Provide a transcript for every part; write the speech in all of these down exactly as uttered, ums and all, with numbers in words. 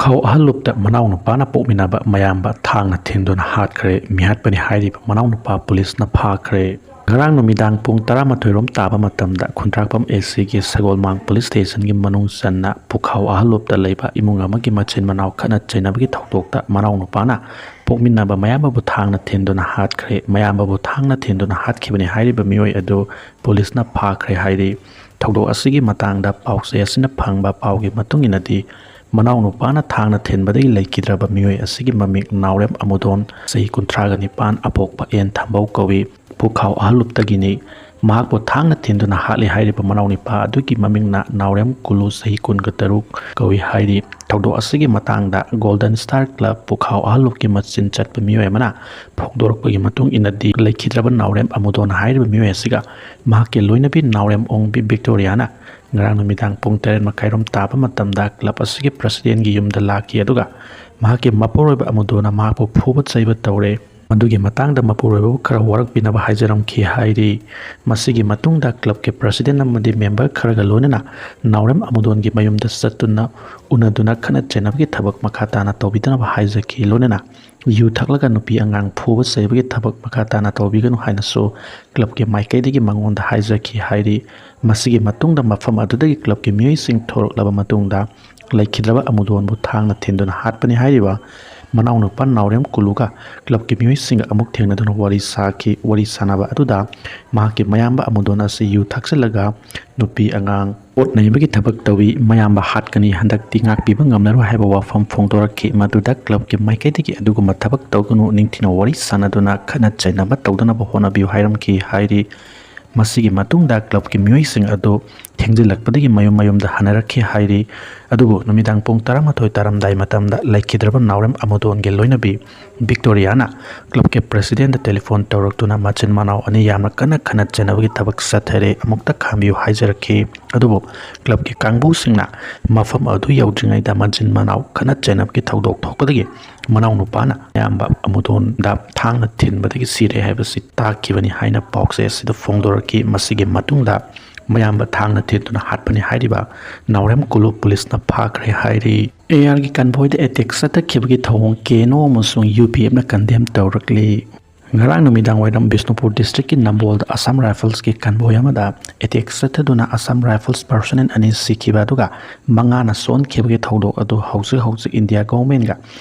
ꯈꯧ ꯑꯍꯜꯂꯨꯞꯇ ꯃꯅꯥꯎꯅꯨꯄꯥꯅ ꯄꯣꯛꯃꯤꯟꯅꯕ ꯃꯌꯥꯝꯕ ꯊꯥꯡꯅ ꯊꯤꯟꯗꯨꯅ ꯍꯥꯠꯈ꯭ꯔꯦ꯫ ꯃꯤꯍꯥꯠꯄꯅꯤ ꯍꯥꯏꯔꯤꯕ ꯃꯅꯥꯎꯅꯨꯄꯥ ꯄꯨꯂꯤꯁꯅ ꯐꯥꯈ꯭ꯔꯦ꯫ ꯉꯔꯥꯡ ꯅꯨꯃꯤꯗꯥꯡ ꯄꯨꯡ ꯇꯔꯥꯃꯥꯊꯣꯏ ꯔꯣꯝ ꯇꯥꯕ ꯃꯇꯝꯗ ꯈꯨꯟꯗ꯭ꯔꯥꯛꯄꯝ ꯑꯦ ꯁꯤꯒꯤ ꯁꯒꯣꯜꯃꯥꯡ ꯄꯨꯂꯤꯁ ꯁ꯭ꯇꯦꯁꯟꯒꯤ ꯃꯅꯨꯡ ꯆꯟꯅ ꯄꯨꯈꯥꯎ ꯑꯍꯜꯂꯨꯞꯇ ꯂꯩꯕ ꯏꯃꯨꯡ ꯑꯃꯒꯤ ꯃꯆꯤꯟ ꯃꯅꯥꯎ ꯈꯠꯅ ꯆꯩꯅꯕꯒꯤ ꯊꯧꯗꯣꯛꯇ ꯃꯅꯥꯎꯅꯨꯄꯥꯅ ꯄꯣꯛꯃꯤꯟꯅꯕ ꯃꯌꯥꯝꯕꯕꯨ ꯊꯥꯡꯅ ꯊꯤꯟꯗꯨꯅ ꯍꯥꯠꯈ꯭ꯔꯦ꯫ ꯃꯌꯥꯝꯕꯕꯨ ꯊꯥꯡꯅ ꯊꯤꯟꯗꯨꯅ ꯍꯥꯠꯈꯤꯕꯅꯤ ꯍꯥꯏꯔꯤꯕ ꯃꯤꯑꯣꯏ ꯑꯗꯨ ꯄꯨꯂꯤꯁꯅ ꯐꯥꯈ꯭ꯔꯦ ꯍꯥꯏꯔꯤ꯫ ꯊꯧꯗꯣꯛ ꯑꯁꯤꯒꯤ ꯃꯇꯥꯡꯗ ꯄꯥꯎꯆꯦ ꯑꯁꯤꯅ ꯐꯪꯕ ꯄꯥꯎꯒꯤ ꯃꯇꯨꯡ ꯏꯟꯅꯗꯤ, ꯃꯅꯥꯎꯅꯨꯄꯥꯅ ꯊꯥꯡꯅ ꯊꯤꯟꯕꯗꯒꯤ ꯂꯩꯈꯤꯗ꯭ꯔꯕ ꯃꯤꯑꯣꯏ ꯑꯁꯤꯒꯤ ꯃꯃꯤꯡ ꯅꯥꯎꯔꯦꯝ ꯑꯃꯨꯗꯣꯟ, ꯆꯍꯤ ꯀꯨꯟꯊ꯭ꯔꯥꯒ ꯅꯤꯄꯥꯟ, ꯑꯄꯣꯛꯄ ꯑꯦꯟ ꯊꯝꯕꯧ ꯀꯧꯏ꯫ ꯄꯨꯈꯥꯎ ꯑꯍꯜꯂꯨꯞꯇꯒꯤꯅꯤ꯫ ꯃꯍꯥꯛꯄꯨ ꯊꯥꯡꯅ ꯊꯤꯟꯗꯨꯅ ꯍꯥꯠꯂꯤ ꯍꯥꯏꯔꯤꯕ ꯃꯅꯥꯎꯅꯨꯄꯥ ꯑꯗꯨꯒꯤ ꯃꯃꯤꯡꯅ ꯅꯥꯎꯔꯦꯝ ꯀꯨꯂꯨ, ꯆꯍꯤ ꯀꯨꯟꯒ ꯇꯔꯨꯛ ꯀꯧꯏ ꯍꯥꯏꯔꯤ꯫ ꯊꯧꯗꯣꯛ ꯑꯁꯤꯒꯤ ꯃꯇꯥꯡꯗ ꯒꯣꯜꯗꯟ ꯁ꯭ꯇꯥꯔ ꯀ꯭ꯂꯕ ꯄꯨꯈꯥꯎ ꯑꯍꯜꯂꯨꯞꯀꯤ ꯃꯆꯤꯟ ꯆꯠꯄ ꯃꯤꯑꯣꯏ ꯑꯃꯅ ꯐꯣꯡꯗꯣꯔꯛꯄꯒꯤ ꯃꯇꯨꯡ ꯏꯟꯅꯗꯤ, ꯂꯩꯈꯤꯗ꯭ꯔꯕ ꯅꯥꯎꯔꯦꯝ ꯑꯃꯨꯗꯣꯟ ꯍꯥꯏꯔꯤꯕ ꯃꯤꯑꯣꯏ ꯑꯁꯤꯒ ꯃꯍꯥꯛꯀꯤ ꯂꯣꯏꯅꯕꯤ ꯅꯥꯎꯔꯦꯝ ꯑꯣꯡꯕꯤ ꯕꯤꯛꯇꯣꯔꯤꯌꯥꯅ ꯉꯔꯥꯡ ꯅꯨꯃꯤꯗꯥꯡ ꯄꯨꯡ ꯇꯔꯦꯠ ꯃꯈꯥꯏꯔꯣꯝ ꯇꯥꯕ ꯃꯇꯝꯗ ꯀ꯭ꯂꯕ ꯑꯁꯤꯒꯤ ꯄ꯭ꯔꯁꯤꯗꯦꯟꯒꯤ ꯌꯨꯝꯗ ꯂꯥꯛꯈꯤ, ꯑꯗꯨꯒ ꯃꯍꯥꯛꯀꯤ ꯃꯄꯨꯔꯣꯏꯕ ꯑꯃꯨꯗꯣꯟꯅ ꯃꯍꯥꯛꯄꯨ ꯐꯨꯕ ꯆꯩꯕ ꯇꯧꯔꯦ꯫ ꯃꯗꯨꯒꯤ ꯃꯇꯥꯡꯗ ꯃꯄꯨꯔꯣꯏꯕꯕꯨ ꯈꯔ ꯋꯥꯔꯛꯄꯤꯅꯕ ꯍꯥꯏꯖꯔꯝꯈꯤ ꯍꯥꯏꯔꯤ꯫ ꯃꯁꯤꯒꯤ ꯃꯇꯨꯡꯗ ꯀ꯭ꯂꯕꯀꯤ ꯄ꯭ꯔꯁꯤꯗꯦꯟ ꯑꯃꯗꯤ ꯃꯦꯝꯕꯔ ꯈꯔꯒ ꯂꯣꯏꯅꯅ ꯅꯥꯎꯔꯦꯝ ꯑꯃꯨꯗꯣꯟꯒꯤ ꯃꯌꯨꯝꯗ ꯆꯠꯇꯨꯅ ꯎꯅꯗꯨꯅ ꯈꯠꯅ ꯆꯩꯅꯕꯒꯤ ꯊꯕꯛ ꯃꯈꯥ ꯇꯥꯅ ꯇꯧꯕꯤꯗꯅꯕ ꯍꯥꯏꯖꯈꯤ꯫ ꯂꯣꯏꯅꯅ ꯌꯨ ꯊꯛꯂꯒ ꯅꯨꯄꯤ ꯑꯉꯥꯡ ꯐꯨꯕ ꯆꯩꯕꯒꯤ ꯊꯕꯛ ꯃꯈꯥ ꯇꯥꯅ ꯇꯧꯕꯤꯒꯅꯨ ꯍꯥꯏꯅꯁꯨ ꯀ꯭ꯂꯕꯀꯤ ꯃꯥꯏꯀꯩꯗꯒꯤ ꯃꯉꯣꯟꯗ ꯍꯥꯏꯖꯈꯤ ꯍꯥꯏꯔꯤ꯫ ꯃꯁꯤꯒꯤ ꯃꯇꯨꯡꯗ ꯃꯐꯝ ꯑꯗꯨꯗꯒꯤ ꯀ꯭ꯂꯕꯀꯤ ꯃꯤꯑꯣꯏꯁꯤꯡ ꯊꯣꯔꯛꯂꯕ ꯃꯇꯨꯡꯗ ꯂꯩꯈꯤꯗ꯭ꯔꯕ ꯑꯃꯨꯗꯣꯟꯕꯨ ꯊꯥꯡꯅ ꯊꯤꯟꯗꯨꯅ ꯍꯥꯠꯄꯅꯤ ꯍꯥꯏꯔꯤꯕ ꯃꯅꯥꯎꯅꯨꯄꯥ ꯅꯥꯎꯔꯦꯝ ꯀꯨꯂꯨꯒ ꯀ꯭ꯂꯕꯀꯤ ꯃꯤꯑꯣꯏꯁꯤꯡꯒ ꯑꯃꯨꯛ ꯊꯦꯡꯅꯗꯨꯅ ꯋꯥꯔꯤ ꯁꯥꯈꯤ꯫ ꯋꯥꯔꯤ ꯁꯥꯅꯕ ꯑꯗꯨꯗ ꯃꯍꯥꯛꯀꯤ ꯃꯌꯥꯝꯕ ꯑꯃꯨꯗꯣꯟ ꯑꯁꯤ ꯌꯨ ꯊꯛꯆꯤꯜꯂꯒ ꯅꯨꯄꯤ ꯑꯉꯥꯡ ꯑꯣꯠ ꯅꯩꯕꯒꯤ ꯊꯕꯛ ꯇꯧꯏ, ꯃꯌꯥꯝꯕ ꯍꯥꯠꯀꯅꯤ, ꯍꯟꯗꯛꯇꯤ ꯉꯥꯛꯄꯤꯕ ꯉꯝꯂꯔꯣꯏ ꯍꯥꯏꯕ ꯋꯥꯐꯝ ꯐꯣꯡꯗꯣꯔꯛꯈꯤ꯫ ꯃꯗꯨꯗ ꯀ꯭ꯂꯕꯀꯤ ꯃꯥꯏꯀꯩꯗꯒꯤ ꯑꯗꯨꯒꯨꯝꯕ ꯊꯕꯛ ꯇꯧꯒꯅꯨ, ꯅꯤꯡꯊꯤꯅ ꯋꯥꯔꯤ ꯁꯥꯅꯗꯨꯅ ꯈꯠꯅ ꯆꯩꯅꯕ ꯇꯧꯗꯅꯕ ꯍꯣꯠꯅꯕꯤꯌꯨ ꯍꯥꯏꯔꯝꯈꯤ ꯍꯥꯏꯔꯤ꯫ ꯃꯁꯤꯒꯤ ꯃꯇꯨꯡꯗ ꯀ꯭ꯂꯕꯀꯤ ꯃꯤꯑꯣꯏꯁꯤꯡ ꯑꯗꯨ ꯊꯦꯡꯖꯤꯜꯂꯛꯄꯗꯒꯤ ꯃꯌꯨꯝ ꯃꯌꯨꯝꯗ ꯍꯟꯅꯔꯛꯈꯤ ꯍꯥꯏꯔꯤ꯫ ꯑꯗꯨꯕꯨ ꯅꯨꯃꯤꯗꯥꯡ ꯄꯨꯡ ꯇꯔꯥꯃꯥꯊꯣꯏ ꯇꯥꯔꯝꯗꯥꯏ ꯃꯇꯝꯗ ꯂꯩꯈꯤꯗ꯭ꯔꯕ ꯅꯥꯎꯔꯦꯝ ꯑꯃꯨꯗꯣꯟꯒꯤ ꯂꯣꯏꯅꯕꯤ ꯕꯤꯛꯇꯣꯔꯤꯌꯥꯅ ꯀ꯭ꯂꯕꯀꯤ ꯄ꯭ꯔꯁꯤꯗꯦꯟꯗ ꯇꯦꯂꯤꯐꯣꯟ ꯇꯧꯔꯛꯇꯨꯅ ꯃꯆꯤꯟ ꯃꯅꯥꯎ ꯑꯅꯤ ꯌꯥꯝꯅ ꯀꯟꯅ ꯈꯠꯅ ꯆꯩꯅꯕꯒꯤ ꯊꯕꯛ ꯆꯠꯊꯔꯦ, ꯑꯃꯨꯛꯇ ꯈꯥꯝꯕꯤꯌꯨ ꯍꯥꯏꯖꯔꯛꯈꯤ꯫ ꯑꯗꯨꯕꯨ ꯀ꯭ꯂꯕꯀꯤ ꯀꯥꯡꯕꯨꯁꯤꯡꯅ ꯃꯐꯝ ꯑꯗꯨ ꯌꯧꯗ꯭ꯔꯤꯉꯩꯗ ꯃꯆꯤꯟ ꯃꯅꯥꯎ ꯈꯠꯅ ꯆꯩꯅꯕꯒꯤ ꯊꯧꯗꯣꯛ ꯊꯣꯛꯄꯗꯒꯤ ꯃꯅꯥꯎꯅꯨꯄꯥꯅ ꯑꯌꯥꯝꯕ ꯑꯃꯨꯗꯣꯟꯗ ꯊꯥꯡꯅ ꯊꯤꯟꯕꯗꯒꯤ ꯁꯤꯔꯦ ꯍꯥꯏꯕꯁꯤ ꯇꯥꯛꯈꯤꯕꯅꯤ ꯍꯥꯏꯅ ꯄꯥꯎꯆꯦ ꯑꯁꯤꯗ ꯐꯣꯡꯗꯣꯔꯛꯈꯤ꯫ ꯃꯁꯤꯒꯤ ꯃꯇꯨꯡꯗ ꯃꯌꯥꯝꯕ ꯊꯥꯡꯅ ꯊꯤꯟꯗꯨꯅ ꯍꯥꯠꯄꯅꯤ ꯍꯥꯏꯔꯤꯕ ꯅꯥꯎꯔꯦꯝ ꯀꯣꯂꯨꯞ ꯄꯨꯂꯤꯁꯅ ꯐꯥꯈ꯭ꯔꯦ ꯍꯥꯏꯔꯤ꯫ ꯑꯦ ꯑꯥꯔꯒꯤ ꯀꯟꯚꯣꯏꯗ ꯑꯦꯇꯦꯛ ꯆꯠꯊꯈꯤꯕꯒꯤ ꯊꯧꯑꯣꯡ ꯀꯦ ꯑꯦꯟ ꯑꯣ ꯑꯃꯁꯨꯡ ꯌꯨ ꯄꯤ ꯑꯦꯐꯅ ꯀꯟꯗꯦꯝ ꯇꯧꯔꯛꯂꯤ꯫ ꯉꯔꯥꯡ ꯅꯨꯃꯤꯗꯥꯡ ꯋꯥꯏꯔꯝ ꯕꯤꯁꯅꯨꯄꯨꯔ ꯗꯤꯁꯇ꯭ꯔꯤꯛꯀꯤ ꯅꯝꯕꯣꯜꯗ ꯑꯁꯥꯝ ꯔꯥꯏꯐꯜꯁꯀꯤ ꯀꯟꯚꯣꯏ ꯑꯃꯗ ꯑꯦꯇꯦꯛ ꯆꯠꯊꯗꯨꯅ ꯑꯁꯥꯝ ꯔꯥꯏꯐꯜꯁ ꯄꯔꯁꯣꯅꯦꯜ ꯑꯅꯤ ꯁꯤꯈꯤꯕ ꯑꯗꯨꯒ ꯃꯉꯥꯅ ꯁꯣꯟꯈꯤꯕꯒꯤ ꯊꯧꯗꯣꯛ ꯑꯗꯨ ꯍꯧꯖꯤꯛ ꯍꯧꯖꯤꯛ ꯏꯟꯗꯤꯌꯥ ꯒꯣꯚꯔꯟꯃꯦꯟꯠꯒ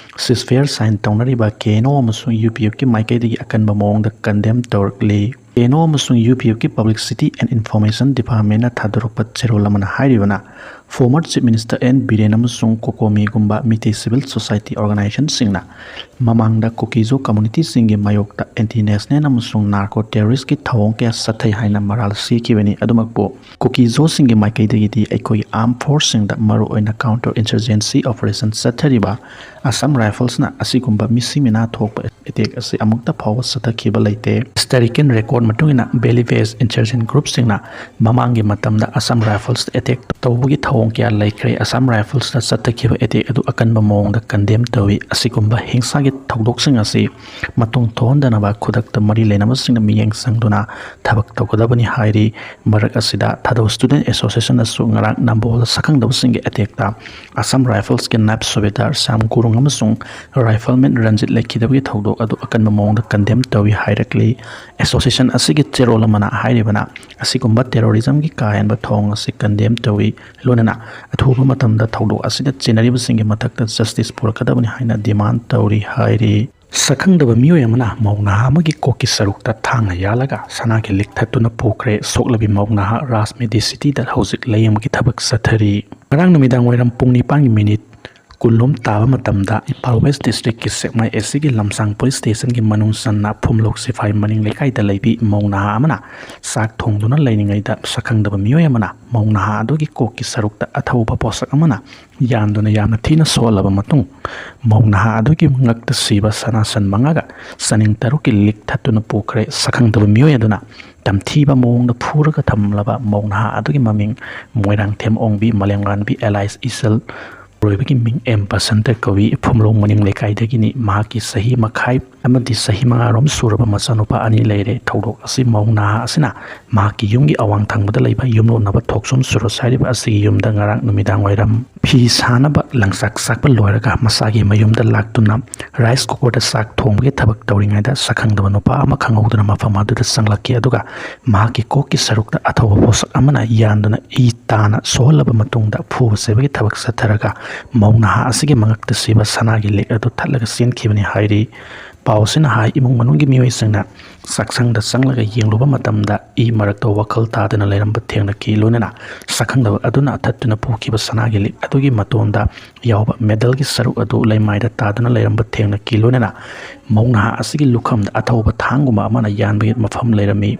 ꯁꯤꯖꯐꯌꯔ ꯁꯥꯏꯟ ꯇꯧꯅꯔꯤꯕ ꯀꯦ ꯑꯦꯟ ꯑꯣ ꯑꯃꯁꯨꯡ ꯌꯨ ꯄꯤ ꯑꯦꯐꯀꯤ ꯃꯥꯏꯀꯩꯗꯒꯤ ꯑꯀꯟꯕ ꯃꯑꯣꯡꯗ ꯀꯟꯗꯦꯝ ꯇꯧꯔꯛꯂꯤ꯫ ꯀꯦ ꯑꯦꯟ ꯑꯣ ꯑꯃꯁꯨꯡ ꯌꯨ ꯄꯤ ꯑꯦꯐꯀꯤ ꯄꯕ꯭ꯂꯤꯁꯤꯇꯤ ꯑꯦꯟ ꯏꯟꯐꯣꯔꯃꯦꯁꯟ ꯗꯤꯄꯥꯔꯠꯃꯦꯟꯠꯅ ꯊꯥꯗꯣꯔꯛꯄ ꯆꯦꯔꯣꯜ ꯑꯃꯅ ꯍꯥꯏꯔꯤꯕꯅ, former chief minister N Biren ꯑꯃꯁꯨꯡ ꯀꯣꯀꯣꯃꯤꯒꯨꯝꯕ ꯃꯤꯇꯩ ꯁꯤꯚꯤꯜ ꯁꯣꯁꯥꯏꯇꯤ ꯑꯣꯔꯒꯅꯥꯏꯖꯦꯁꯟꯁꯤꯡꯅ ꯃꯃꯥꯡꯗ ꯀꯨꯀꯤꯖꯣ ꯀꯝꯃꯨꯅꯤꯇꯤꯁꯤꯡꯒꯤ ꯃꯥꯌꯣꯛꯇ ꯑꯦꯟꯇꯤ ꯅꯦꯁꯅꯦꯜ ꯑꯃꯁꯨꯡ ꯅꯥꯔꯀꯣ ꯇꯦꯔꯣꯔꯤꯁ꯭ꯠꯀꯤ ꯊꯧꯑꯣꯡ ꯀꯌꯥ ꯆꯠꯊꯩ ꯍꯥꯏꯅ ꯃꯔꯥꯜ ꯁꯤꯈꯤꯕꯅꯤ꯫ ꯑꯗꯨꯃꯛꯄꯨ ꯀꯨꯀꯤꯖꯣꯁꯤꯡꯒꯤ ꯃꯥꯏꯀꯩꯗꯒꯤꯗꯤ ꯑꯩꯈꯣꯏꯒꯤ ꯑꯥꯔꯝ ꯐꯣꯔꯁꯁꯤꯡꯗ ꯃꯔꯨꯑꯣꯏꯅ ꯀꯥꯎꯟꯇꯔ ꯏꯟꯁꯔꯖꯦꯟꯁꯤ ꯑꯣꯄꯔꯦꯁꯟ ꯆꯠꯊꯔꯤꯕ ꯑꯁꯥꯝ ꯔꯥꯏꯐꯜꯁꯅ ꯑꯁꯤꯒꯨꯝꯕ ꯃꯤꯁꯤ ꯃꯤꯅꯥ ꯊꯣꯛꯄ ꯑꯦꯇꯦꯛ ꯑꯁꯤ ꯑꯃꯨꯛꯇ ꯐꯥꯎꯕ ꯆꯠꯊꯈꯤꯕ ꯂꯩꯇꯦ꯫ ꯍꯤꯁꯇꯣꯔꯤꯀꯦꯜ ꯔꯦꯀꯣꯔꯗ ꯃꯇꯨꯡ ꯏꯟꯅ ꯚꯦꯂꯤ ꯕꯦꯁ ꯏꯟꯁꯔꯖꯦꯟ ꯒ꯭ꯔꯨꯞꯁꯤꯡꯅ ꯃꯃꯥꯡꯒꯤ ꯃꯇꯝꯗ ꯑꯁꯥꯝ ꯔꯥꯏꯐꯜꯁꯇ ꯑꯦꯇꯦꯛ ꯇꯧꯕꯒꯤ ꯊꯧꯑꯣꯡ ꯀꯌꯥ ꯂꯩꯈ꯭ꯔꯦ꯫ ꯑꯁꯥꯝ ꯔꯥꯏꯐꯜꯁꯇ ꯆꯠꯊꯈꯤꯕ ꯑꯦꯇꯦꯛ ꯑꯗꯨ ꯑꯀꯟꯕ ꯃꯑꯣꯡꯗ ꯀꯟꯗꯦꯝ ꯇꯧꯏ꯫ ꯑꯁꯤꯒꯨꯝꯕ ꯍꯤꯡꯁꯥꯒꯤ ꯊꯧꯗꯣꯛꯁꯤꯡ ꯑꯁꯤ ꯃꯇꯨꯡ ꯊꯣꯛꯍꯟꯗꯅꯕ ꯈꯨꯗꯛꯇ ꯃꯔꯤ ꯂꯩꯅꯕꯁꯤꯡꯅ ꯃꯤꯠꯌꯦꯡ ꯆꯪꯗꯨꯅ ꯊꯕꯛ ꯇꯧꯒꯗꯕꯅꯤ ꯍꯥꯏꯔꯤ꯫ ꯃꯔꯛ ꯑꯁꯤꯗ ꯊꯥꯗꯧ ꯁ꯭ꯇꯨꯗꯦꯟꯠ ꯑꯦꯁꯣꯁꯤꯌꯦꯁꯟꯅꯁꯨ ꯉꯔꯥꯡ ꯅꯝꯕꯣꯜꯗ ꯁꯛꯈꯪꯗꯕꯁꯤꯡꯒꯤ ꯑꯦꯇꯦꯛꯇ ꯑꯁꯥꯝ ꯔꯥꯏꯐꯜꯁꯀꯤ ꯅꯥꯏꯕ ꯁꯨꯕꯦꯗꯥꯔ ꯁ꯭ꯌꯥꯝ ꯒꯨꯔꯨꯡ ꯑꯃꯁꯨꯡ ꯔꯥꯏꯐꯜꯃꯦꯟ ꯔꯟꯖꯤꯠ ꯂꯩꯈꯤꯗꯕꯒꯤ ꯊꯧꯗꯣꯛ ꯑꯗꯨ ꯑꯀꯟꯕ ꯃꯑꯣꯡꯗ ꯀꯟꯗꯦꯝ ꯇꯧꯏ ꯍꯥꯏꯔꯛꯂꯤ꯫ ꯑꯦꯁꯣꯁꯤꯌꯦꯁꯟ ꯑꯁꯤꯒꯤ ꯆꯦꯔꯣꯜ ꯑꯃꯅ ꯍꯥꯏꯔꯤꯕꯅ, ꯑꯁꯤꯒꯨꯝꯕ ꯇꯦꯔꯣꯔꯤꯖꯝꯒꯤ ꯀꯥ ꯍꯦꯟꯕ ꯊꯧꯑꯣꯡ ꯑꯁꯤ ꯀꯟꯗꯦꯝ ꯇꯧꯏ꯫ ꯂꯣꯏꯅꯅ ꯑꯊꯨꯕ ꯃꯇꯝꯗ ꯊꯧꯗꯣꯛ ꯑꯁꯤꯗ ꯆꯦꯟꯅꯔꯤꯕꯁꯤꯡꯒꯤ ꯃꯊꯛꯇ ꯖꯁꯇꯤꯁ ꯄꯨꯔꯛꯀꯗꯕꯅꯤ ꯍꯥꯏꯅ ꯗꯤꯃꯥꯟ ꯇꯧꯔꯤ ꯍꯥꯏꯔꯤ꯫ ꯁꯛꯈꯪꯗꯕ ꯃꯤꯑꯣꯏ ꯑꯃꯅ ꯃꯧ ꯅꯍꯥ ꯑꯃꯒꯤ ꯀꯣꯛꯀꯤ ꯁꯔꯨꯛꯇ ꯊꯥꯡꯅ ꯌꯥꯜꯂꯒ ꯁꯅꯥꯒꯤ ꯂꯤꯛ ꯊꯠꯇꯨꯅ ꯄꯨꯈ꯭ꯔꯦ꯫ ꯁꯣꯛꯂꯕꯤ ꯃꯧ ꯅꯍꯥ ꯔꯥꯖꯃꯦꯗꯤ ꯁꯤꯇꯤꯗ ꯍꯧꯖꯤꯛ ꯂꯥꯌꯦꯡꯕꯒꯤ ꯊꯕꯛ ꯆꯠꯊꯔꯤ꯫ ꯉꯔꯥꯡ ꯅꯨꯃꯤꯗꯥꯡ ꯋꯥꯏꯔꯝ ꯄꯨꯡ ꯅꯤꯄꯥꯟꯒꯤ ꯃꯤꯅꯤꯠ ꯀꯨꯟꯂꯣꯝ ꯇꯥꯕ ꯃꯇꯝꯗ ꯏꯝꯐꯥꯜ ꯋꯦꯁ ꯗꯤꯁꯇ꯭ꯔꯤꯛꯀꯤ ꯁꯦꯛꯃꯥꯏ ꯑꯦ ꯁꯤꯒꯤ ꯂꯝꯁꯥꯡ ꯄꯨꯂꯤꯁ ꯁ꯭ꯇꯦꯁꯟꯒꯤ ꯃꯅꯨꯡ ꯆꯟꯅ ꯐꯨꯝꯂꯣꯛ ꯁꯤꯐꯥꯏ ꯃꯅꯤꯡ ꯂꯩꯀꯥꯏꯗ ꯂꯩꯕꯤ ꯃꯧ ꯅꯍꯥ ꯑꯃꯅ ꯆꯥꯛ ꯊꯣꯡꯗꯨꯅ ꯂꯩꯔꯤꯉꯩꯗ ꯁꯛꯈꯪꯗꯕ ꯃꯤꯑꯣꯏ ꯑꯃꯅ ꯃꯧ ꯅꯍꯥ ꯑꯗꯨꯒꯤ ꯀꯣꯛꯀꯤ ꯁꯔꯨꯛꯇ ꯑꯊꯧꯕ ꯄꯣꯠꯁꯛ ꯑꯃꯅ ꯌꯥꯟꯗꯨꯅ ꯌꯥꯝꯅ ꯊꯤꯅ ꯁꯣꯛꯍꯜꯂꯕ ꯃꯇꯨꯡ, ꯃꯧ ꯅꯍꯥ ꯑꯗꯨꯒꯤ ꯉꯛꯇ ꯁꯤꯕ ꯁꯅꯥꯁꯟ ꯃꯉꯥꯒ ꯆꯅꯤꯡ ꯇꯔꯨꯛꯀꯤ ꯂꯤꯛ ꯊꯠꯇꯨꯅ ꯄꯨꯈ꯭ꯔꯦ꯫ ꯁꯛꯈꯪꯗꯕ ꯃꯤꯑꯣꯏ ꯑꯗꯨꯅ ꯇꯝꯊꯤꯕ ꯃꯑꯣꯡꯗ ꯐꯨꯔꯒ ꯊꯝꯂꯕ ꯃꯧ ꯅꯍꯥ ꯑꯗꯨꯒꯤ ꯃꯃꯤꯡ ꯃꯣꯏꯔꯥꯡꯊꯦꯝ ꯑꯣꯡꯕꯤ, ꯃꯂꯦꯝꯉꯥꯟꯕꯤ ꯑꯦꯂꯥꯏꯁ ꯏꯆꯜ, ꯂꯣꯏꯕꯒꯤ ꯃꯤꯡ ꯑꯦꯝ ꯕꯁꯟꯇ ꯀꯧꯏ꯫ ꯐꯨꯝꯂꯣꯡ ꯃꯅꯤꯡ ꯂꯩꯀꯥꯏꯗꯒꯤꯅꯤ꯫ ꯃꯍꯥꯛꯀꯤ ꯆꯍꯤ ꯃꯈꯥꯏ ꯑꯃꯗꯤ ꯆꯍꯤ ꯃꯉꯥꯔꯣꯝ ꯁꯨꯔꯕ ꯃꯆꯥꯅꯨꯄꯥ ꯑꯅꯤ ꯂꯩꯔꯦ꯫ ꯊꯧꯗꯣꯛ ꯑꯁꯤ ꯃꯧ ꯅꯍꯥ ꯑꯁꯤꯅ ꯃꯍꯥꯛꯀꯤ ꯌꯨꯝꯒꯤ ꯑꯋꯥꯡ ꯊꯪꯕꯗ ꯂꯩꯕ ꯌꯨꯝꯂꯣꯟꯅꯕ ꯊꯣꯛꯆꯣꯝ ꯁꯨꯔꯣꯁ ꯍꯥꯏꯔꯤꯕ ꯑꯁꯤꯒꯤ ꯌꯨꯝꯗ ꯉꯔꯥꯡ ꯅꯨꯃꯤꯗꯥꯡ ꯋꯥꯏꯔꯝ ꯐꯤ ꯁꯥꯅꯕ ꯂꯪꯆꯥꯛ ꯆꯥꯛꯄ ꯂꯣꯏꯔꯒ ꯃꯁꯥꯒꯤ ꯃꯌꯨꯝꯗ ꯂꯥꯛꯇꯨꯅ ꯔꯥꯏꯁ ꯀꯨꯀꯔꯗ ꯆꯥꯛ ꯊꯣꯡꯕꯒꯤ ꯊꯕꯛ ꯇꯧꯔꯤꯉꯩꯗ ꯁꯛꯈꯪꯗꯕ ꯅꯨꯄꯥ ꯑꯃ ꯈꯪꯍꯧꯗꯅ ꯃꯐꯝ ꯑꯗꯨꯗ ꯆꯪꯂꯛꯈꯤ꯫ ꯑꯗꯨꯒ ꯃꯍꯥꯛꯀꯤ ꯀꯣꯛꯀꯤ ꯁꯔꯨꯛꯇ ꯑꯊꯧꯕ ꯄꯣꯠꯁꯛ ꯑꯃꯅ ꯌꯥꯟꯗꯨꯅ ꯏ ꯇꯥꯅ ꯁꯣꯛꯍꯜꯂꯕ ꯃꯇꯨꯡꯗ ꯐꯨꯕ ꯆꯩꯕꯒꯤ ꯊꯕꯛ ꯆꯠꯊꯔꯒ ꯃꯧ ꯅꯍꯥ ꯑꯁꯤꯒꯤ ꯃꯉꯛꯇ ꯁꯤꯕ ꯁꯅꯥꯒꯤ ꯂꯤꯛ ꯑꯗꯨ ꯊꯠꯂꯒ ꯆꯦꯟꯈꯤꯕꯅꯤ ꯍꯥꯏꯔꯤ꯫ ꯄꯥꯎ ꯑꯁꯤꯅ ꯍꯥꯏ, ꯏꯃꯨꯡ ꯃꯅꯨꯡꯒꯤ ꯃꯤꯑꯣꯏꯁꯤꯡꯅ ꯆꯥꯛꯁꯪꯗ ꯆꯪꯂꯒ ꯌꯦꯡꯂꯨꯕ ꯃꯇꯝꯗ ꯏ ꯃꯔꯛꯇ ꯋꯥꯈꯜ ꯇꯥꯗꯅ ꯂꯩꯔꯝꯕ ꯊꯦꯡꯅꯈꯤ꯫ ꯂꯣꯏꯅꯅ ꯁꯛꯈꯪꯗꯕ ꯑꯗꯨꯅ ꯊꯠꯇꯨꯅ ꯄꯨꯈꯤꯕ ꯁꯅꯥꯒꯤ ꯂꯤꯛ ꯑꯗꯨꯒꯤ ꯃꯇꯣꯟꯗ ꯌꯥꯎꯕ ꯃꯦꯗꯜꯒꯤ ꯁꯔꯨꯛ ꯑꯗꯨ ꯂꯩꯃꯥꯏꯗ ꯇꯥꯗꯨꯅ ꯂꯩꯔꯝꯕ ꯊꯦꯡꯅꯈꯤ꯫ ꯂꯣꯏꯅꯅ ꯃꯧ ꯅꯍꯥ ꯑꯁꯤꯒꯤ ꯂꯨꯈꯝꯗ ꯑꯊꯧꯕ ꯊꯥꯡꯒꯨꯝꯕ ꯑꯃꯅ ꯌꯥꯟꯕꯒꯤ ꯃꯐꯝ ꯂꯩꯔꯝꯃꯤ꯫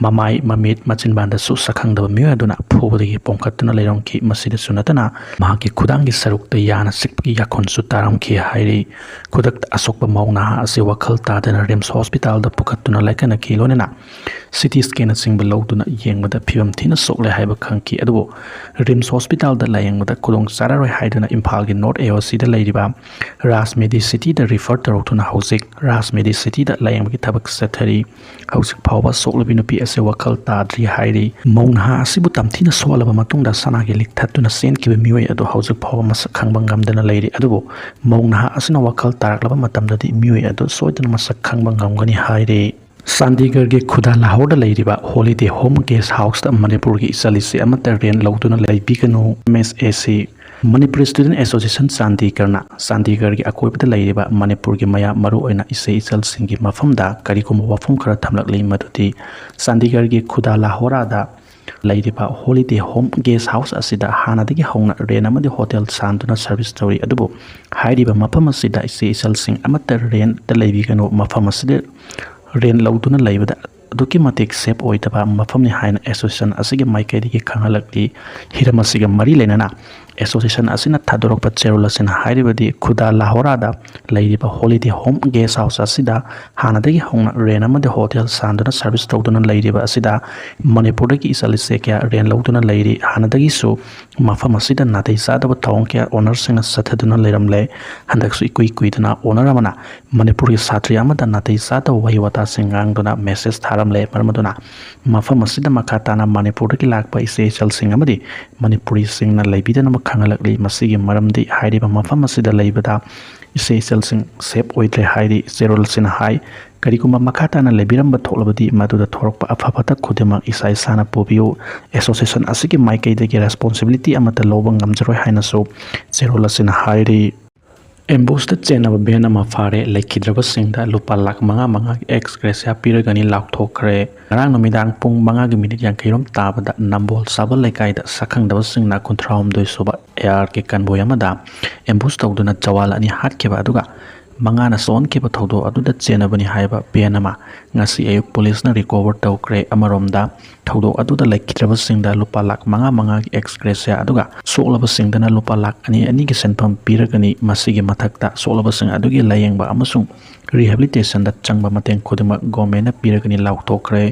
ꯃꯃꯥꯏ, ꯃꯃꯤꯠ, ꯃꯆꯤꯟꯕꯥꯟꯗꯁꯨ ꯁꯛꯈꯪꯗꯕ ꯃꯤꯑꯣꯏ ꯑꯗꯨꯅ ꯐꯨꯕꯗꯒꯤ ꯄꯣꯝꯈꯠꯇꯨꯅ ꯂꯩꯔꯝꯈꯤ꯫ ꯃꯁꯤꯗꯁꯨ ꯅꯠꯇꯅ ꯃꯍꯥꯛꯀꯤ ꯈꯨꯗꯥꯡꯒꯤ ꯁꯔꯨꯛꯇ ꯌꯥꯅ ꯆꯤꯛꯄꯒꯤ ꯌꯥꯈꯣꯟꯁꯨ ꯇꯥꯔꯝꯈꯤ ꯍꯥꯏꯔꯤ꯫ ꯈꯨꯗꯛꯇ ꯑꯁꯣꯛꯄ ꯃꯧ ꯅꯍꯥ ꯑꯁꯤ ꯋꯥꯈꯜ ꯇꯥꯗꯅ ꯔꯤꯝꯁ ꯍꯣꯁꯄꯤꯇꯥꯜꯗ ꯄꯨꯈꯠꯇꯨꯅ ꯂꯥꯏꯀꯠꯅꯈꯤ꯫ ꯂꯣꯏꯅꯅ ꯁꯤ ꯇꯤ ꯁ꯭ꯀꯦꯟꯅꯆꯤꯡꯕ ꯂꯧꯗꯨꯅ ꯌꯦꯡꯕꯗ ꯐꯤꯕꯝ ꯊꯤꯅ ꯁꯣꯛꯂꯦ ꯍꯥꯏꯕ ꯈꯪꯈꯤ꯫ ꯑꯗꯨꯕꯨ ꯔꯤꯝꯁ ꯍꯣꯁꯄꯤꯇꯥꯜꯗ ꯂꯥꯌꯦꯡꯕꯗ ꯈꯨꯗꯣꯡ ꯆꯥꯔꯔꯣꯏ ꯍꯥꯏꯗꯨꯅ ꯏꯝꯐꯥꯜꯒꯤ ꯅꯣꯔꯠ ꯑꯦ ꯑꯣ ꯁꯤꯗ ꯂꯩꯔꯤꯕ ꯔꯥꯖ ꯃꯦꯗꯤ ꯁꯤꯇꯤꯗ ꯔꯤꯐꯔ ꯇꯧꯔꯛꯇꯨꯅ ꯍꯧꯖꯤꯛ ꯔꯥꯖ ꯃꯦꯗꯤ ꯁꯤꯇꯤꯗ ꯂꯥꯌꯦꯡꯕꯒꯤ ꯊꯕꯛ ꯆꯠꯊꯔꯤ꯫ ꯍꯧꯖꯤꯛ ꯐꯥꯎꯕ ꯁꯣꯛꯂꯕꯤ ꯅꯨꯄꯤ ꯑꯁꯤ ꯋꯥꯈꯜ ꯇꯥꯗ꯭ꯔꯤ ꯍꯥꯏꯔꯤ꯫ ꯃꯧ ꯅꯍꯥ ꯑꯁꯤꯕꯨ ꯇꯝꯊꯤꯅ ꯁꯣꯛꯍꯜꯂꯕ ꯃꯇꯨꯡꯗ ꯁꯅꯥꯒꯤ ꯂꯤꯛ ꯊꯠꯇꯨꯅ ꯆꯦꯟꯈꯤꯕ ꯃꯤꯑꯣꯏ ꯑꯗꯨ ꯍꯧꯖꯤꯛ ꯐꯥꯎꯕ ꯃꯁꯛ ꯈꯪꯕ ꯉꯝꯗꯅ ꯂꯩꯔꯤ꯫ ꯑꯗꯨꯕꯨ ꯃꯧ ꯅꯍꯥ ꯑꯁꯤꯅ ꯋꯥꯈꯜ ꯇꯥꯔꯛꯂꯕ ꯃꯇꯝꯗꯗꯤ ꯃꯤꯑꯣꯏ ꯑꯗꯨ ꯁꯣꯏꯗꯅ ꯃꯁꯛ ꯈꯪꯕ ꯉꯝꯒꯅꯤ ꯍꯥꯏꯔꯤ꯫ ꯆꯥꯟꯗꯤꯒꯔꯒꯤ ꯈꯨꯗꯥ ꯂꯥꯍꯣꯔꯗ ꯂꯩꯔꯤꯕ ꯍꯣꯂꯤꯗꯦ ꯍꯣꯝ ꯒꯦꯁ ꯍꯥꯎꯁꯇ ꯃꯅꯤꯄꯨꯔꯒꯤ ꯏꯆꯜ ꯏꯆꯦ ꯑꯃꯠꯇ ꯔꯦꯟ ꯂꯧꯗꯨꯅ ꯂꯩꯕꯤꯒꯅꯨ꯫ ꯑꯦꯝ ꯑꯦꯁ ꯑꯦ ꯁꯤ, ꯃꯅꯤꯄꯨꯔ ꯏꯁꯇꯨꯗꯦꯟ ꯑꯦꯁꯣꯁꯤꯌꯦꯁꯟ ꯆꯥꯟꯗꯤꯒꯔꯅ ꯆꯥꯟꯗꯤꯒꯔꯒꯤ ꯑꯀꯣꯏꯕꯗ ꯂꯩꯔꯤꯕ ꯃꯅꯤꯄꯨꯔꯒꯤ ꯃꯌꯥꯝ, ꯃꯔꯨꯑꯣꯏꯅ ꯏꯆꯦ ꯏꯆꯜꯁꯤꯡꯒꯤ ꯃꯐꯝꯗ ꯀꯔꯤꯒꯨꯝꯕ ꯋꯥꯐꯝ ꯈꯔ ꯊꯝꯂꯛꯂꯤ, ꯃꯗꯨꯗꯤ ꯆꯥꯟꯗꯤꯒꯔꯒꯤ ꯈꯨꯗꯥ ꯂꯥꯍꯣꯔꯥꯗ ꯂꯩꯔꯤꯕ ꯍꯣꯂꯤꯗꯦ ꯍꯣꯝ ꯒꯦꯁ ꯍꯥꯎꯁ ꯑꯁꯤꯗ ꯍꯥꯟꯅꯗꯒꯤ ꯍꯧꯅ ꯔꯦꯟ ꯑꯃꯗꯤ ꯍꯣꯇꯦꯜ ꯁꯥꯟꯗꯨꯅ ꯁꯔꯚꯤꯁ ꯇꯧꯔꯤ꯫ ꯑꯗꯨꯕꯨ ꯍꯥꯏꯔꯤꯕ ꯃꯐꯝ ꯑꯁꯤꯗ ꯏꯆꯦ ꯏꯆꯜꯁꯤꯡ ꯑꯃꯠꯇ ꯔꯦꯟꯇ ꯂꯩꯕꯤꯒꯅꯨ꯫ ꯃꯐꯝ ꯑꯁꯤꯗ ꯔꯦꯟ ꯂꯧꯗꯨꯅ ꯂꯩꯕꯗ ꯑꯗꯨꯛꯀꯤ ꯃꯇꯤꯛ ꯁꯦꯐ ꯑꯣꯏꯗꯕ ꯃꯐꯝꯅꯤ ꯍꯥꯏꯅ ꯑꯦꯁꯣꯁꯤꯌꯦꯁꯟ ꯑꯁꯤꯒꯤ ꯃꯥꯏꯀꯩꯗꯒꯤ ꯈꯪꯍꯜꯂꯛꯂꯤ꯫ ꯍꯤꯔꯝ ꯑꯁꯤꯒ ꯃꯔꯤ ꯂꯩꯅꯅ ꯑꯦꯁꯣꯁꯤꯌꯦꯁꯟ ꯑꯁꯤꯅ ꯊꯥꯗꯣꯔꯛꯄ ꯆꯦꯔꯣꯜ ꯑꯁꯤꯅ ꯍꯥꯏꯔꯤꯕꯗꯤ, ꯈꯨꯗꯥ ꯂꯥꯍꯣꯔꯥꯗ ꯂꯩꯔꯤꯕ ꯍꯣꯂꯤꯗꯦ ꯍꯣꯝ ꯒꯦꯁ ꯍꯥꯎꯁ ꯑꯁꯤꯗ ꯍꯥꯟꯅꯗꯒꯤ ꯍꯧꯅ ꯔꯦꯟ ꯑꯃꯗꯤ ꯍꯣꯇꯦꯜ ꯁꯥꯟꯗꯨꯅ ꯁꯔꯚꯤꯁ ꯇꯧꯗꯨꯅ ꯂꯩꯔꯤꯕ ꯑꯁꯤꯗ ꯃꯅꯤꯄꯨꯔꯗꯒꯤ ꯏꯆꯜ ꯏꯆꯦ ꯀꯌꯥ ꯔꯦꯟ ꯂꯧꯗꯨꯅ ꯂꯩꯔꯤ꯫ ꯍꯥꯟꯅꯗꯒꯤꯁꯨ ꯃꯐꯝ ꯑꯁꯤꯗ ꯅꯥꯇꯩ ꯆꯥꯗꯕ ꯊꯧꯑꯣꯡ ꯀꯌꯥ ꯑꯣꯅꯔꯁꯤꯡꯅ ꯆꯠꯊꯗꯨꯅ ꯂꯩꯔꯝꯂꯦ꯫ ꯍꯟꯗꯛꯁꯨ ꯏꯀꯨꯏ ꯀꯨꯏꯗꯅ ꯑꯣꯅꯔ ꯑꯃꯅ ꯃꯅꯤꯄꯨꯔꯒꯤ ꯁꯥꯇ꯭ꯔꯤ ꯑꯃꯗ ꯅꯥꯇꯩ ꯆꯥꯗꯕ ꯋꯥꯍꯩ ꯋꯥꯇꯥꯁꯤꯡ ꯉꯥꯡꯗꯨꯅ ꯃꯦꯁꯦꯖ ꯊꯥꯔꯝꯂꯦ꯫ ꯃꯔꯝ ꯑꯗꯨꯅ ꯃꯐꯝ ꯑꯁꯤꯗ ꯃꯈꯥ ꯇꯥꯅ ꯃꯅꯤꯄꯨꯔꯗꯒꯤ ꯂꯥꯛꯄ ꯏꯆꯦ ꯏꯆꯜꯁꯤꯡ ꯑꯃꯗꯤ ꯃꯅꯤꯄꯨꯔꯤꯁꯤꯡꯅ ꯂꯩꯕꯤꯗꯅꯕ ꯈꯪꯍꯜꯂꯛꯂꯤ꯫ ꯃꯁꯤꯒꯤ ꯃꯔꯝꯗꯤ ꯍꯥꯏꯔꯤꯕ ꯃꯐꯝ ꯑꯁꯤꯗ ꯂꯩꯕꯗ ꯏꯆꯦ ꯏꯆꯜꯁꯤꯡ ꯁꯦꯞ ꯑꯣꯏꯗ꯭ꯔꯦ ꯍꯥꯏꯔꯤ꯫ ꯆꯦꯔꯣꯜ ꯑꯁꯤꯅ ꯍꯥꯏ, ꯀꯔꯤꯒꯨꯝꯕ ꯃꯈꯥ ꯇꯥꯅ ꯂꯩꯕꯤꯔꯝꯕ ꯊꯣꯛꯂꯕꯗꯤ ꯃꯗꯨꯗ ꯊꯣꯔꯛꯄ ꯑꯐ ꯐꯠꯇ ꯈꯨꯗꯤꯡꯃꯛ ꯏꯁꯥ ꯏꯁꯥꯅ ꯄꯨꯕꯤꯌꯨ꯫ ꯑꯦꯁꯣꯁꯤꯌꯦꯁꯟ ꯑꯁꯤꯒꯤ ꯃꯥꯏꯀꯩꯗꯒꯤ ꯔꯦꯁꯄꯣꯟꯁꯤꯕꯤꯂꯤꯇꯤ ꯑꯃꯠꯇ ꯂꯧꯕ ꯉꯝꯖꯔꯣꯏ ꯍꯥꯏꯅꯁꯨ ꯆꯦꯔꯣꯜ ꯑꯁꯤꯅ ꯍꯥꯏꯔꯤ꯫ ꯑꯦꯝꯕꯨꯁꯇ ꯆꯦꯟꯅꯕ ꯚꯦꯟ ꯑꯃ ꯐꯥꯔꯦ, ꯂꯩꯈꯤꯗ꯭ꯔꯕꯁꯤꯡꯗ ꯂꯨꯄꯥ ꯂꯥꯈ ꯃꯉꯥ ꯃꯉꯥꯒꯤ ꯑꯦꯛꯁ ꯒ꯭ꯔꯦꯁꯤꯌꯥ ꯄꯤꯔꯒꯅꯤ ꯂꯥꯎꯊꯣꯛꯈ꯭ꯔꯦ꯫ ꯉꯔꯥꯡ ꯅꯨꯃꯤꯗꯥꯡ ꯄꯨꯡ ꯃꯉꯥꯒꯤ ꯃꯤꯅꯤꯠ ꯌꯥꯡꯈꯩꯔꯣꯝ ꯇꯥꯕꯗ ꯅꯝꯕꯣꯜ ꯁꯥꯕꯜ ꯂꯩꯀꯥꯏꯗ ꯁꯛꯈꯪꯗꯕꯁꯤꯡꯅ ꯀꯨꯟꯊ꯭ꯔꯥꯍꯨꯝꯗꯣꯏ ꯁꯨꯕ ꯑꯦ ꯑꯥꯔ ꯀꯦ ꯀꯟꯚꯣꯏ ꯑꯃꯗ ꯑꯦꯝꯕꯨꯁ ꯇꯧꯗꯨꯅ ꯖꯋꯥꯟ ꯑꯅꯤ ꯍꯥꯠꯈꯤꯕ ꯑꯗꯨꯒ ꯃꯉꯥꯅ ꯁꯣꯛꯍꯟꯈꯤꯕ ꯊꯧꯗꯣꯛ ꯑꯗꯨꯗ ꯆꯦꯟꯅꯕꯅꯤ ꯍꯥꯏꯕ ꯚꯦꯟ ꯑꯃ ꯉꯁꯤ ꯑꯌꯨꯛ ꯄꯨꯂꯤꯁꯅ ꯔꯤꯀꯣꯚꯔ ꯇꯧꯈ꯭ꯔꯦ꯫ ꯑꯃꯔꯣꯝꯗ ꯊꯧꯗꯣꯛ ꯑꯗꯨꯗ ꯂꯩꯈꯤꯗ꯭ꯔꯕꯁꯤꯡꯗ ꯂꯨꯄꯥ ꯂꯥꯈ ꯃꯉꯥ ꯃꯉꯥꯒꯤ ꯑꯦꯛꯁ ꯒ꯭ꯔꯦꯁꯤꯌꯥ ꯑꯗꯨꯒ ꯁꯣꯛꯂꯕꯁꯤꯡꯗꯅ ꯂꯨꯄꯥ ꯂꯥꯈ ꯑꯅꯤ ꯑꯅꯤꯒꯤ ꯁꯦꯟꯐꯝ ꯄꯤꯔꯒꯅꯤ꯫ ꯃꯁꯤꯒꯤ ꯃꯊꯛꯇ ꯁꯣꯛꯂꯕꯁꯤꯡ ꯑꯗꯨꯒꯤ ꯂꯥꯌꯦꯡꯕ ꯑꯃꯁꯨꯡ ꯔꯤꯍꯦꯕꯤꯂꯤꯇꯦꯁꯟꯗ ꯆꯪꯕ ꯃꯇꯦꯡ ꯈꯨꯗꯤꯡꯃꯛ ꯒꯣꯔꯃꯦꯟꯅ ꯄꯤꯔꯒꯅꯤ ꯂꯥꯎꯊꯣꯛꯈ꯭ꯔꯦ꯫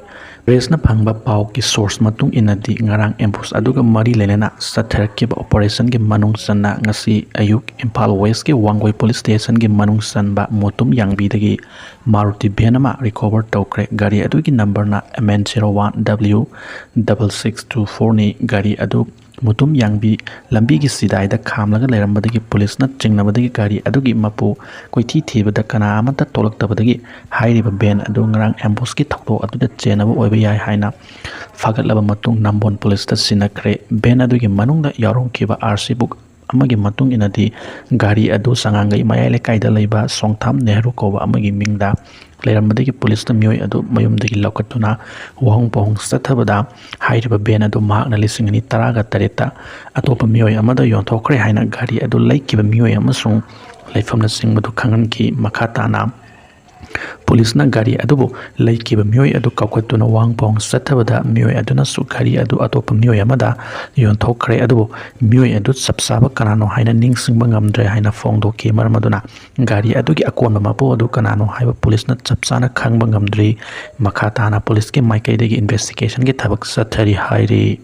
ꯄ꯭ꯔꯦꯁꯅ ꯐꯪꯕ ꯄꯥꯎꯒꯤ ꯁꯣꯔꯁ ꯃꯇꯨꯡ ꯏꯟꯅꯗꯤ, ꯉꯔꯥꯡ ꯑꯦꯝꯕꯨꯁ ꯑꯗꯨꯒ ꯃꯔꯤ ꯂꯩꯅꯅ ꯆꯠꯊꯔꯛꯈꯤꯕ ꯑꯣꯄꯔꯦꯁꯟꯒꯤ ꯃꯅꯨꯡ ꯆꯟꯅ ꯉꯁꯤ ꯑꯌꯨꯛ ꯏꯝꯐꯥꯜ ꯋꯦꯁꯀꯤ ꯋꯥꯡꯒꯣꯏ ꯄꯨꯂꯤꯁ ꯁ꯭ꯇꯦꯁꯟꯒꯤ ꯃꯅꯨꯡ ꯆꯟꯕ ꯃꯨꯇꯨꯝ ꯌꯥꯡꯕꯤꯗꯒꯤ ꯃꯥꯔꯨꯇꯤ ꯚꯦꯟ ꯑꯃ ꯔꯤꯀꯣꯚꯔ ꯇꯧꯈ꯭ꯔꯦ꯫ ꯒꯥꯔꯤ ꯑꯗꯨꯒꯤ ꯅꯝꯕꯔꯅ M N zero one W double six two ꯐꯣꯔꯅꯤ꯫ ꯒꯥꯔꯤ ꯑꯗꯨ ꯃꯨꯇꯨꯝ ꯌꯥꯡꯕꯤ ꯂꯝꯕꯤꯒꯤ ꯆꯤꯗꯥꯏꯗ ꯈꯥꯝꯂꯒ ꯂꯩꯔꯝꯕꯗꯒꯤ ꯄꯨꯂꯤꯁꯅ ꯆꯤꯡꯅꯕꯗꯒꯤ ꯒꯥꯔꯤ ꯑꯗꯨꯒꯤ ꯃꯄꯨ ꯀꯣꯏꯊꯤ ꯊꯤꯕꯗ ꯀꯅꯥ ꯑꯃꯠꯇ ꯊꯣꯛꯂꯛꯇꯕꯗꯒꯤ ꯍꯥꯏꯔꯤꯕ ꯚꯦꯟ ꯑꯗꯨ ꯉꯔꯥꯡ ꯑꯦꯝꯕꯨꯁꯀꯤ ꯊꯧꯗꯣꯛ ꯑꯗꯨꯗ ꯆꯦꯟꯅꯕ ꯑꯣꯏꯕ ꯌꯥꯏ ꯍꯥꯏꯅ ꯐꯥꯒꯠꯂꯕ ꯃꯇꯨꯡ ꯅꯝꯕꯣꯜ ꯄꯨꯂꯤꯁꯇ ꯁꯤꯟꯅꯈ꯭ꯔꯦ꯫ ꯚꯦꯟ ꯑꯗꯨꯒꯤ ꯃꯅꯨꯡꯗ ꯌꯥꯎꯔꯝꯈꯤꯕ ꯑꯥꯔ ꯁꯤ ꯕꯨꯛ ꯑꯃꯒꯤ ꯃꯇꯨꯡ ꯏꯟꯅꯗꯤ, ꯒꯥꯔꯤ ꯑꯗꯨ ꯆꯉꯥꯡꯒꯩ ꯃꯌꯥꯏ ꯂꯩꯀꯥꯏꯗ ꯂꯩꯕ ꯁꯣꯡꯊꯥꯝ ꯅꯦꯍꯔꯨ ꯀꯧꯕ ꯑꯃꯒꯤ ꯃꯤꯡꯗ ꯂꯩꯔꯝꯕꯗꯒꯤ ꯄꯨꯂꯤꯁꯅ ꯃꯤꯑꯣꯏ ꯑꯗꯨ ꯃꯌꯨꯝꯗꯒꯤ ꯂꯧꯈꯠꯇꯨꯅ ꯋꯥꯍꯪ ꯄꯥꯎꯍꯪ ꯆꯠꯊꯕꯗ, ꯍꯥꯏꯔꯤꯕ ꯚꯦꯟ ꯑꯗꯨ ꯃꯍꯥꯛꯅ ꯂꯤꯁꯤꯡ ꯑꯅꯤ ꯇꯔꯥꯒ ꯇꯔꯦꯠꯇ ꯑꯇꯣꯞꯄ ꯃꯤꯑꯣꯏ ꯑꯃꯗ ꯌꯣꯟꯊꯣꯛꯈ꯭ꯔꯦ ꯍꯥꯏꯅ ꯒꯥꯔꯤ ꯑꯗꯨ ꯂꯩꯈꯤꯕ ꯃꯤꯑꯣꯏ ꯑꯃꯁꯨꯡ ꯂꯩꯐꯝꯅꯆꯤꯡꯕꯗꯨ ꯈꯪꯍꯟꯈꯤ꯫ ꯃꯈꯥ ꯇꯥꯅ ꯄꯨꯂꯤꯁꯅ ꯒꯥꯔꯤ ꯑꯗꯨꯕꯨ ꯂꯩꯈꯤꯕ ꯃꯤꯑꯣꯏ ꯑꯗꯨ ꯀꯧꯈꯠꯇꯨꯅ ꯋꯥꯡꯄꯣꯡ ꯆꯠꯊꯕꯗ, ꯃꯤꯑꯣꯏ ꯑꯗꯨꯅꯁꯨ ꯒꯥꯔꯤ ꯑꯗꯨ ꯑꯇꯣꯞꯄ ꯃꯤꯑꯣꯏ ꯑꯃꯗ ꯌꯣꯟꯊꯣꯛꯈ꯭ꯔꯦ꯫ ꯑꯗꯨꯕꯨ ꯃꯤꯑꯣꯏ ꯑꯗꯨ ꯆꯞ ꯆꯥꯕ ꯀꯅꯥꯅꯣ ꯍꯥꯏꯅ ꯅꯤꯡꯁꯤꯡꯕ ꯉꯝꯗ꯭ꯔꯦ ꯍꯥꯏꯅ ꯐꯣꯡꯗꯣꯛꯈꯤ꯫ ꯃꯔꯝ ꯑꯗꯨꯅ ꯒꯥꯔꯤ ꯑꯗꯨꯒꯤ ꯑꯀꯣꯟꯕ ꯃꯄꯨ ꯑꯗꯨ ꯀꯅꯥꯅꯣ ꯍꯥꯏꯕ ꯄꯨꯂꯤꯁꯅ ꯆꯞ ꯆꯥꯅ ꯈꯪꯕ ꯉꯝꯗ꯭ꯔꯤ꯫ ꯃꯈꯥ ꯇꯥꯅ ꯄꯨꯂꯤꯁꯀꯤ ꯃꯥꯏꯀꯩꯗꯒꯤ investigationꯒꯤ ꯊꯕꯛ ꯆꯠꯊꯔꯤ ꯍꯥꯏꯔꯤ꯫